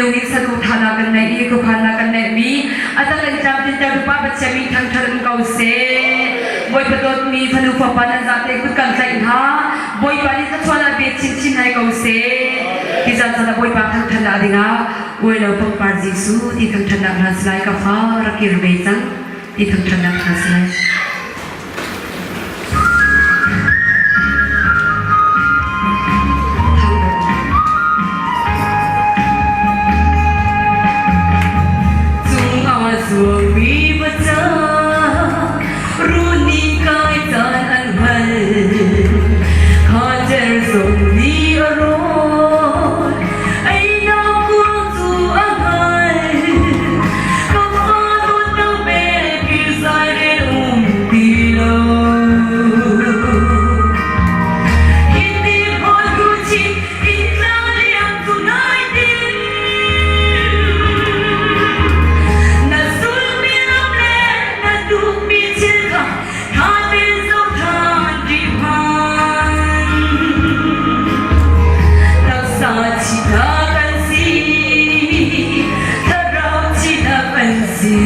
Minung nih saduhthahnak kan neih i khuakhannak kan neihmi a tanglei tlamtlinter Pa Pathian min thangṭhat um ko seh. Bawipa dawtmi fanu fapa nan zate kut kan tlaih hna. Bawipa nih thluachuahnak pe chinchin hai ko seh. Ti caan caan ah Bawipa thangṭhatnak dingah uai lo pangpar Jesuh ti thangṭhatnak hna si lai ka fa rak kir ve cang ti thangṭhatnak hna si lai. Cungah zuangmi va ca run nih kai caan an hngal khacer zong nih a rawl einak kuang cu a hngal ka fa dawtnak bel kir zai um ti lo. Hi ti hawi tu chin in tla liam tu nai tin. Na sulmi lam le na duhmi thil kha tha tein zoh than rih hmanh. Taksa chita kan si, thlarau chita kan si.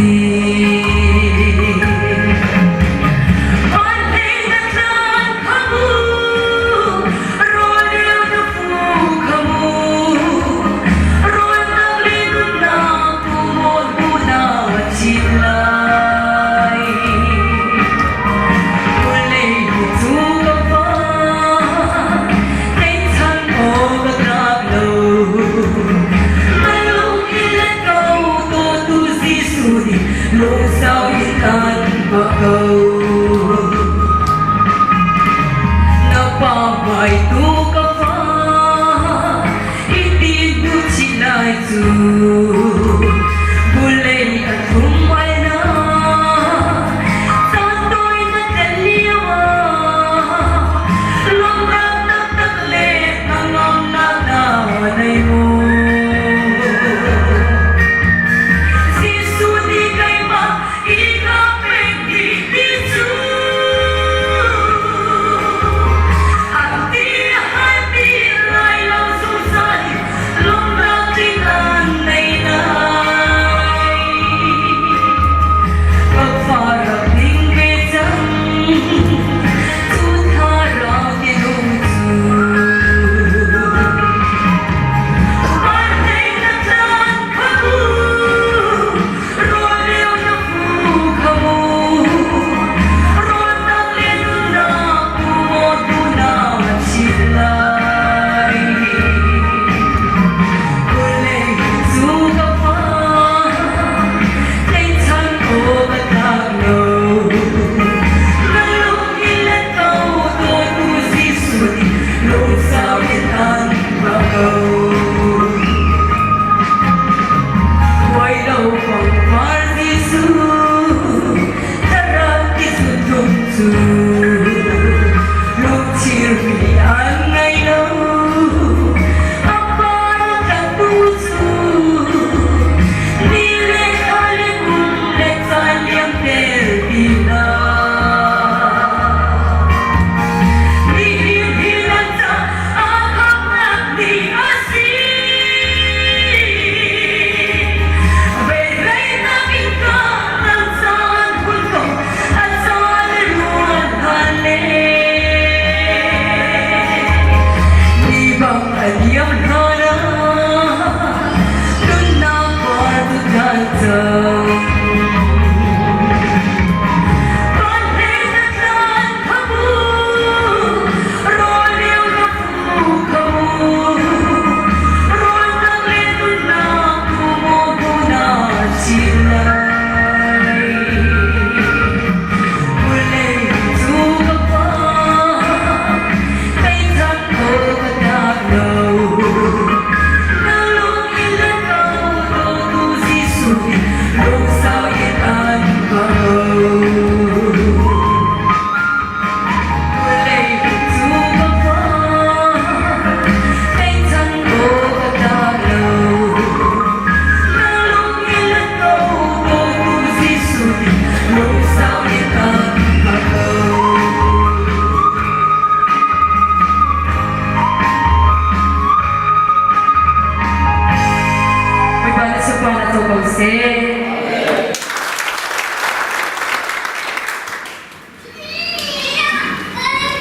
Lungsau in kan bak ko. Na pa hmai tu ka fa, iti nu chin lai cu. Vulei a thum ai na, caan tawi na tel lio ah, lawmnak taktak le hnangamnak na nei maw? Jesuh nih keimah i ka pek dih ti cu an ti hal ti lai lo zungzal in lawmhnak tling an nei lai. Ka fa rak ding ve cang, cu thlarau tinung cu. Lungchirmi an ngei lo, a par kan tu cu ni le thla le kum le caan liam tel ti hna. Nihin hi nan ca a khamnak ni a si. Velhleinak in ka nang caan hun ko, a caan rual hna. seh.